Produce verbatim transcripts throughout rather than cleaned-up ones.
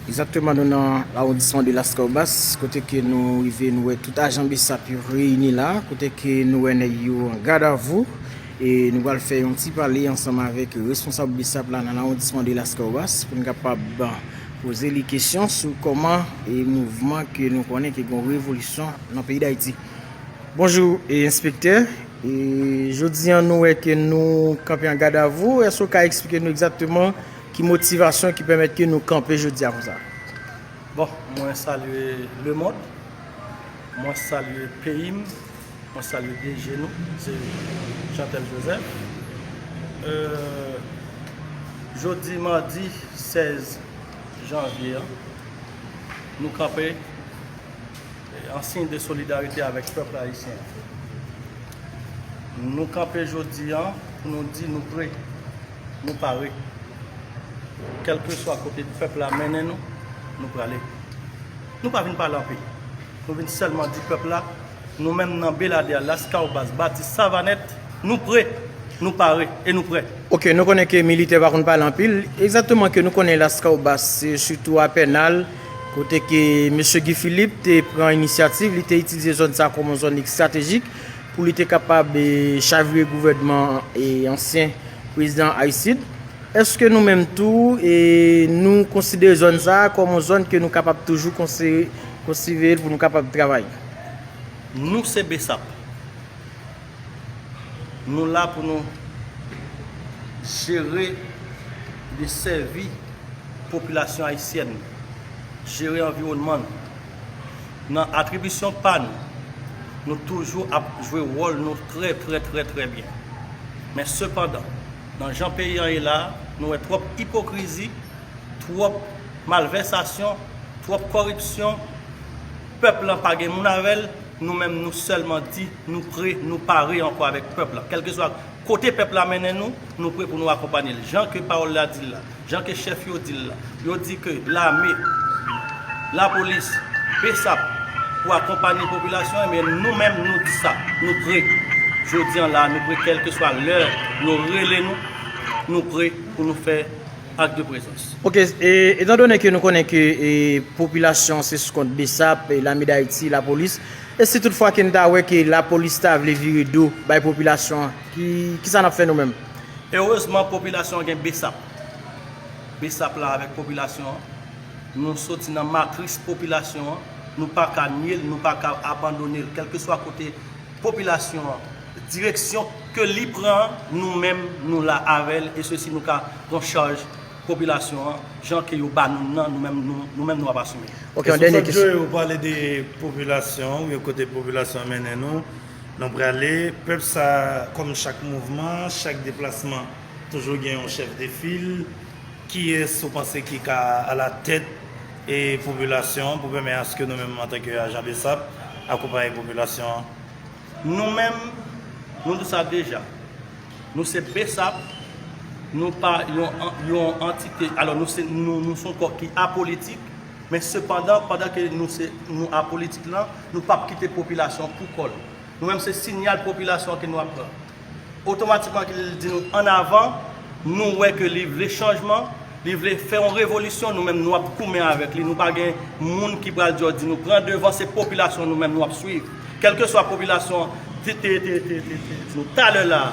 Egzakteman, nou nan lawondisman de Laskawbas, kote ke nou rive, nou wè tout ajan BSAP yo reyini la, kote ke nou wè nèg yo an gadavou, e nou pral fè yon ti pale ansanm avèk responsab BSAP la nan lawondisman de Laskawbas, pou n kapab poze li kesyon sou kòman e mouvman ke nou konnen ke gen revolisyon nan peyi Dayiti. Bonjou, e, enspektè. E, jodi an, nou wè ke nou kanpe an gadavou. Èske w ka eksplike nou egzakteman ki motivasyon ki pèmèt ke nou kanpe jodi a konsa? Bon, mwen salye lemonn, mwen salye peyi m, mwen salye D G nou, se Jeantel Joseph. Euh, jodi madi sèz janvye an, nou kanpe an siy de solidarite avèk pèp ayisyen an. Nou kanpe jodi an pou nou di nou pre, nou pare. Kèlkeswa kote pèp la mennen nou, nou prale. Nou pa vin pale anpil. Nou vin sèlman di pèp la, nou menm nan Beladè, Laskawbas, Batis, Savanèt, nou pre, nou pare e nou prè. Ok, nou konnen ke militè pa konn pale anpil. Egzakteman ke nou konnen Laskawbas, se sitou a Pènal, kote ke mesye Guy Philippe te pran inisyativ, li te itilize zòn sa kòm yon zòn estratejik pou li te kapab, e, chavire gouvènman, e, ansyen prezidan Aristide. Èske nou menm tou, e, nou konsidere zòn sa a kòm yon zòn ke nou kapab toujou konsi-, konsidere l pou nou kapab travay? Nou se BSAP. Nou la pou nou jere, desèvi popilasyon ayisyèn, jere anviwònman nou. Nan atribisyon pa nou, nou toujou ap jwe wòl nou trè, trè, trè, trè byen. Men sepandan, nan jan peyi an ye la, nou wè twòp ipokrizi, twòp malvèsasyon, twòp kòripsyon. Pèp lan pa gen moun avè l. Nou menm, nou sèlman di nou pre, nou pare ankò avèk pèp la. Kèlkeswa kote pèp la mennen nou, nou pre pou nou akonpanye l. Jan ke pawòl la di l la, jan ke chèf yo di l la, yo di ke lame, lapolis, BSAP pou akonpanye popilasyon an, men nou menm, nou di sa, nou pre. Jodi an la, nou pre, kèlkeswa lè yo rele nou, nou pre pou nou fè ak de prezans. Ok, e, etan done ke nou konnen ke, e, popilasyon se sou kont BSAP, e, Lame Dayiti, lapolis, e si toutfwa ke n ta wè ke lapolis ta vle vire do bay popilasyon an, ki, kisa n ap fè nou menm? Erezman, popilasyon an gen BSAP. BSAP la avèk popilasyon an. Nou soti nan matris popilasyon an. Nou pa ka nye l, nou pa ka abandone l. Kèlkeswa kote popilasyon an, direksyon ke li pran, nou menm, nou la avè l, e sesi nou ka pran chaj popilasyon an, jan ke yo ba nou nan, nou menm, nou, nou menm, nou ap asime. Ok, yon dènye kesyon. Responsab Joe, ou pale de popilasyon, ou kote popilasyon an mennen nou, nou prale. Pèp sa, kòm chak mouvman, chak deplasman, toujou gen yon chèf de fil. Kiyès ou panse ki ka alatèt, e, popilasyon an pou pèmèt aske nou menm, antanke ajan BSAP, akonpaye popilasyon an? Nou menm, nou di sa deja. Nou se BSAP, nou pa yon, yon antite, alò nou se, nou, nou se yon kò ki apolitik, men sepandan, pandan ke nou se, nou apolitik lan, nou p ap kite popilasyon pou kò l. Nou menm se siyal popilasyon ke nou ap pran. Otomatikman ke li di nou ann avan, nou wè ke li vle chanjman, li vle fè yon revolisyon, nou menm nou ap goumen avèk li. Nou pa gen moun ki pral di yo di nou pran devan, se popilasyon nou menm nou ap swiv. Kèlkeswa popilasyon te, te, te, te, te, te di nou talè la,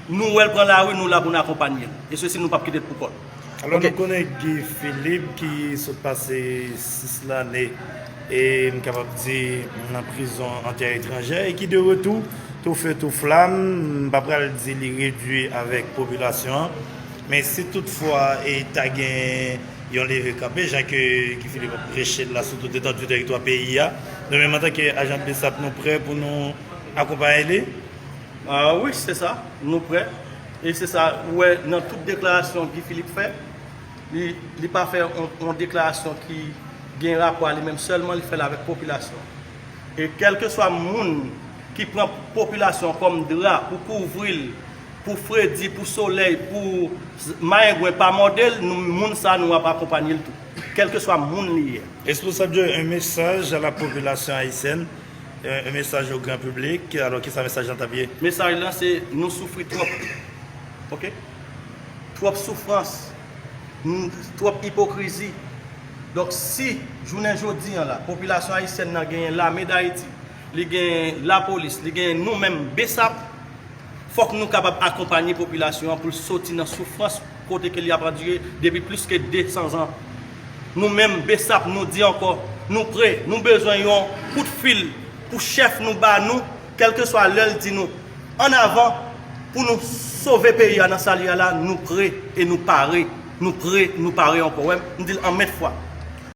nou wè l pran lari, nou la pou n akonpanye l. E sesi nou p ap kite l pou kò l. Alò, nou konnen Guy Philippe ki sot pase sis lane, e m kapab di nan prizon an tè etranjè, e ki de retou, tou fe tou flam, m pa pral di li redui avèk popilasyon an, men si toutfwa e ta gen yon leve kanpe, jan ke Guy Philippe ap preche l la sou tout etandi teritwa peyi a, nou menm antanke ajan BSAP nou prè pou nou akonpaye li. Ah wi, se sa, nou prè. E se sa, ou wè, nan tout deklarasyon Guy Philippe fè, li, li pa fè yon, yon deklarasyon ki gen rapò a li menm sèlman, li fè l avèk popilasyon. E kèlkeswa moun ki pran popilasyon kòm dra pou kouvri l, pou fredi, pou solèy, pou z-, mayengwen pa mòde l, nou, moun sa nou ap akonpanye l tou. Kèlkeswa moun li ye. Responsab yo, un message à la population haïtienne, un, un message au grand public. Alò, kisa mesaj lan t ap ye? Mesaj lan se nou soufri twòp. Ok? Twòp soufrans, n-, twòp ipokrizi. Donk, si jounen jodi an la, popilasyon ayisyèn nan genyen Lame Dayiti, li genyen lapolis, li genyen nou menm BSAP, fòk nou kapab akonpanye popilasyon an pou l soti nan soufrans kote ke li ap andire depi plis ke de san zan. Nou menm, BSAP, nou di ankò, nou pre, nou bezwen yon kout fil pou chèf nou ba nou, kèlkeswa lè l di nou, an avan, pou nou sove peyi a nan sa li a la, nou pre e nou pare. Nou pre, nou pare ankò. Wè, m di l an mèt fwa.